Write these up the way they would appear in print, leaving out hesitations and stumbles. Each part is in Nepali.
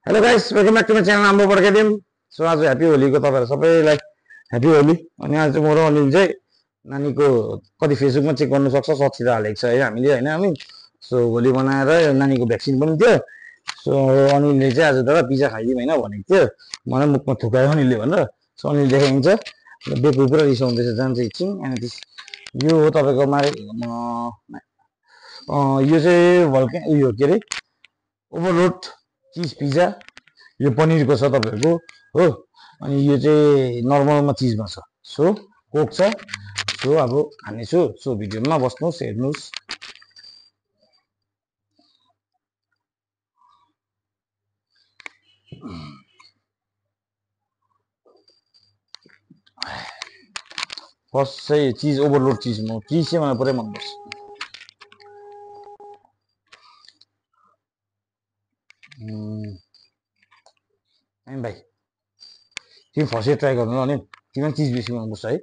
Hello guys welcome back to my channel आम्बो बड्काइदिउँ। सो आज ह्याप्पी होलीको तपाईँहरू सबैलाई ह्याप्पी होली। अनि आज चाहिँ म र अनिल चाहिँ नानीको कति फेसबुकमा चेक गर्नु सक्छ सच्ची त हालेको छ है हामीले होइन अनि सो होली बनाएर नानीको भ्याक्सिन पनि थियो। सो अनिलले चाहिँ आज दादा पिज्जा खाइदिउँ होइन भनेको थियो, मलाई मुखमा थुकायो अनिलले भनेर। सो अनिल देखाइन्छ बेकु पुरा रिसाउँदैछ जान्छ एकछिन। अनि यो हो तपाईँको यो चाहिँ भल्के उयो के अरे ओभरलोड चिज पिज्जा। यो पनिरको छ तपाईँहरूको हो, अनि यो चाहिँ नर्मलमा चिजमा छ। सो कोक छ। सो अब खानेछु। सो भिडियोमा बस्नुहोस् हेर्नुहोस्। फर्स्ट चाहिँ चिज ओभरलोड चिज, म चिज चाहिँ मलाई पुरै मनपर्छ। भाइ तिमी फर्स्ट ट्राई गर्नु ल नि, तिमीलाई चिज बेसी मनपर्छ है।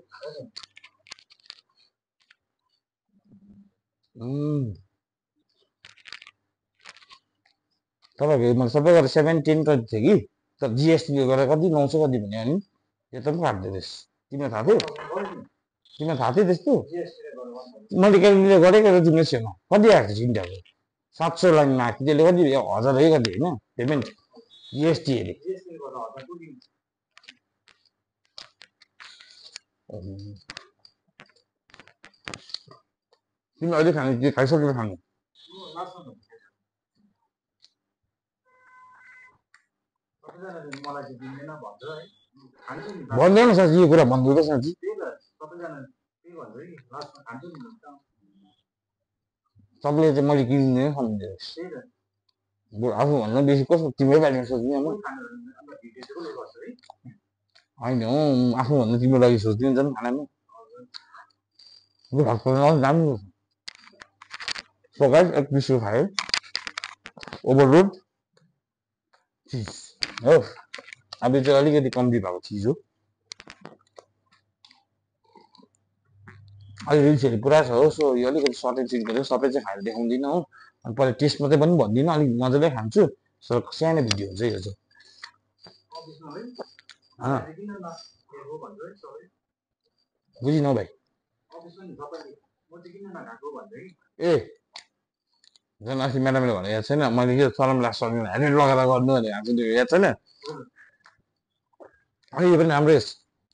तपाईँको मैले सबै गरेर 7-10 कति थियो कि, तर जिएसटीले गरेर कति 900 कति भन्यो अनि यो त पनि काट्दै रहेछ। तिमीलाई थाहा थियो? तिमीलाई थाहा थियो त्यस्तो? मैले क्यालकुलेट गरेको र तिमीले छेउमा कति आएको थियो इन्डियाको 700 लाइनमा आएको थियो। त्यसले कति 1000 है कति होइन पेमेन्ट जिएसटी हेरे। तिमी अहिले खाने खाइसकेर खानु भन्दैन साँच्ची, यो कुरा भन्दैन साँच्ची। सबले चाहिँ मैले किनिदिने खानु आफूभन्दा बेसी कसो तिम्रै बारेमा सोच्ने होइन हौ, आफूभन्दा तिम्रो लागि सोच्दिनँ झन् खानामा। राम्रो गाइस एक पिस खायो ओभरलोड चिज हो। अब चाहिँ अलिकति कम्ती भएको चिज हो। अहिले रिल्सहरू पुरा छ हो। सो यो अलिकति सर्ट एन्ड स्विट गरेर सबै चाहिँ खाएर देखाउँदिनँ हो। अनि पहिला टेस्ट मात्रै पनि भन्दिनँ, अलिक मजाले खान्छु। सो सानो भिडियो हुन्छ यो चाहिँ। बुझिन भाइ ए झन् अस्ति म्याडमले भने याद छैन, मैले के सरम लाग्छ हेलमेट लगाएर गर्नु भने आएको त्यो याद छैन। अनि यो पनि राम्रै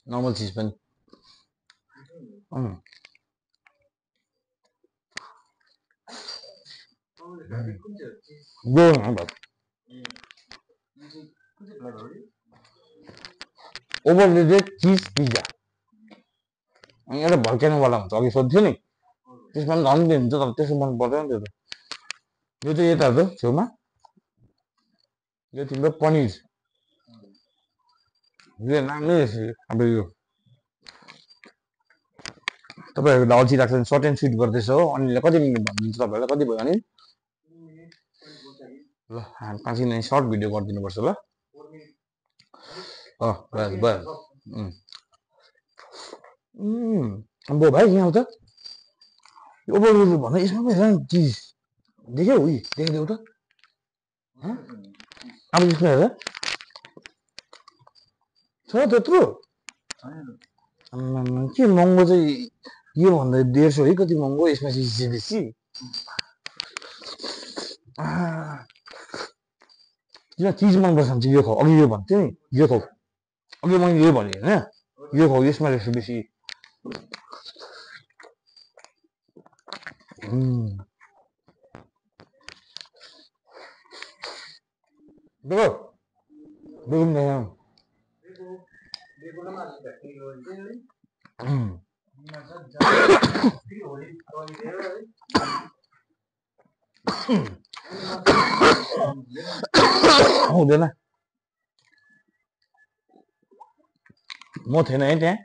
नर्मल चिज पनि ओभरलोडेड चिज पिज्जा। अनि एउटा भल्केनोवाला हुन्छ, अघि सोध्थ्यो नि त्यसमा पनि झन् हुन्छ, तर त्यसो मन पर्दैन त्यो त। यो चाहिँ यता हो छेउमा, यो तिम्रो पनिर। यो नामै अब यो तपाईँहरूको अल्छी लाग्छ सर्ट एन्ड स्विट गर्दैछ हो। अनिलले कति मिनट भनिदिन्छ तपाईँहरूलाई कति भयो अनि ल 5 मिनट सर्ट भिडियो गरिदिनुपर्छ ल। बस बस अब भाइ यहाँ त ओभरलोड भन्दा यसमा पो हेर चिज देख्यौ देखाइदेऊ त। अब यसमा हेर छ त्यत्रो के महँगो चाहिँ यो भन्दा 150 है कति महँगो। यसमा चाहिँ बेसी किन चिज मनपर्छ भने चाहिँ यो खाऊ। अघि यो भन्थ्यो नि यो खाऊ, अघि मैले यो भनेँ होइन यो खाऊ, यसमा रहेछ बेसी। हुँदैन म थिएन है त्यहाँ,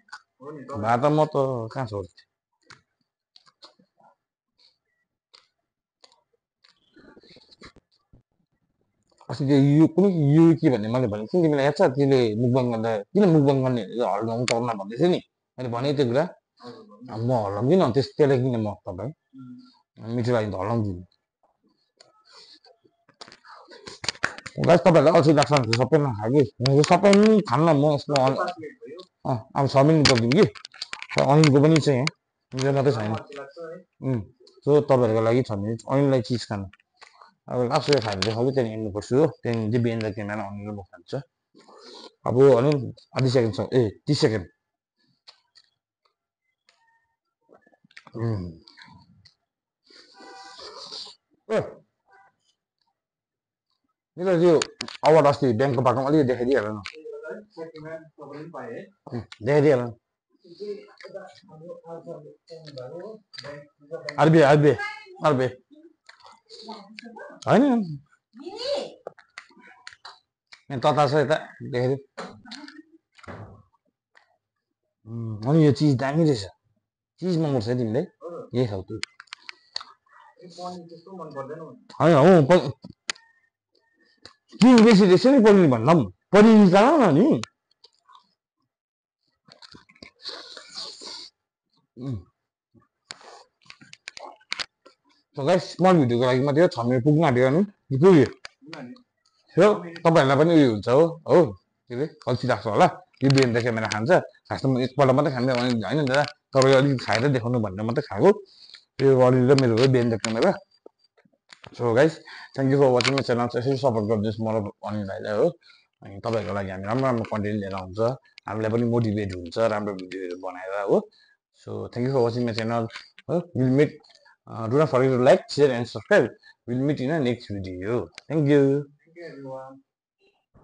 भात म त कहाँ छोड्थेँ। अस्ति त्यो यो कुनै यो के भन्ने मैले भनेको थिएँ तिमीलाई याद छ? त्यसले मुखबाङ गर्दा किन मुखबाङ गर्ने हल्लाउनु टर्न भन्दै थियो नि, मैले भनेको त्यो कुरा। म हल्लाउँदिनँ त्यसले किन म तपाईँ मिठो लागि त हल्लाउँदिनँ। गाइस तपाईँहरूलाई अल्छी लाग्छ भने सबै नखायो कि म सबै खान्न म यसमा अब 6 मिनट बोकिदिउँ कि अनिलको पनि छ यहाँ मेरो मात्रै छैन सो तपाईँहरूको लागि 6 मिनट अनिललाई चिज खानु अब लास्ट उयो खाएर देखाउँछु त्यहाँदेखि हिँड्नुपर्छु हो त्यहाँदेखि चाहिँ बिहान क्यामेरा अनिल म खान्छ अब अनिल आधी सेकेन्ड छ 30 सेकेन्ड मेरो त्यो अवार्ड अस्ति ब्याङ्कको बाटोमा अलिकति देखाइदिइहाल न देखाइदिइहाल आरबिआई आरबिआई आरबिआई होइन तता छ यता देखाइदिउ अनि यो चिज दामी रहेछ चिज मनपर्छ है तिमीलाई यही खाऊ तँ होइन हो किन बेसी रहेछ नि पनिर भन्दा पनि पनिर निकाल न नि गाइस स्मल भिडियोको लागि मात्रै 6 मिनट पुग्न आँट्यो नि पुग्यो तपाईँहरूलाई पनि उयो हुन्छ हो के अरे अल्छी लाग्छ होला यो बिहान त क्यामेरा खान्छ खासमा म एकपल्ट मात्रै खाँदै होइन दादा तपाईँ अलिक खाएर देखाउनु भनेर मात्रै खाएको यो अनिल र मेरो हो बिहान त camera so guys thank you for watching my channel यसरी सपोर्ट गरिदिनुहोस् मलाई अनिल भाइलाई हो अनि तपाईँहरूको लागि हामी राम्रो राम्रो कन्टेन्ट लिएर आउँछ हामीलाई पनि मोटिभेट हुन्छ राम्रो भिडियोहरू बनाएर हो so thank you for watching my channel हो will meet do not forget to like, share and subscribe. We'll meet in the next video. Thank you. Thank you everyone.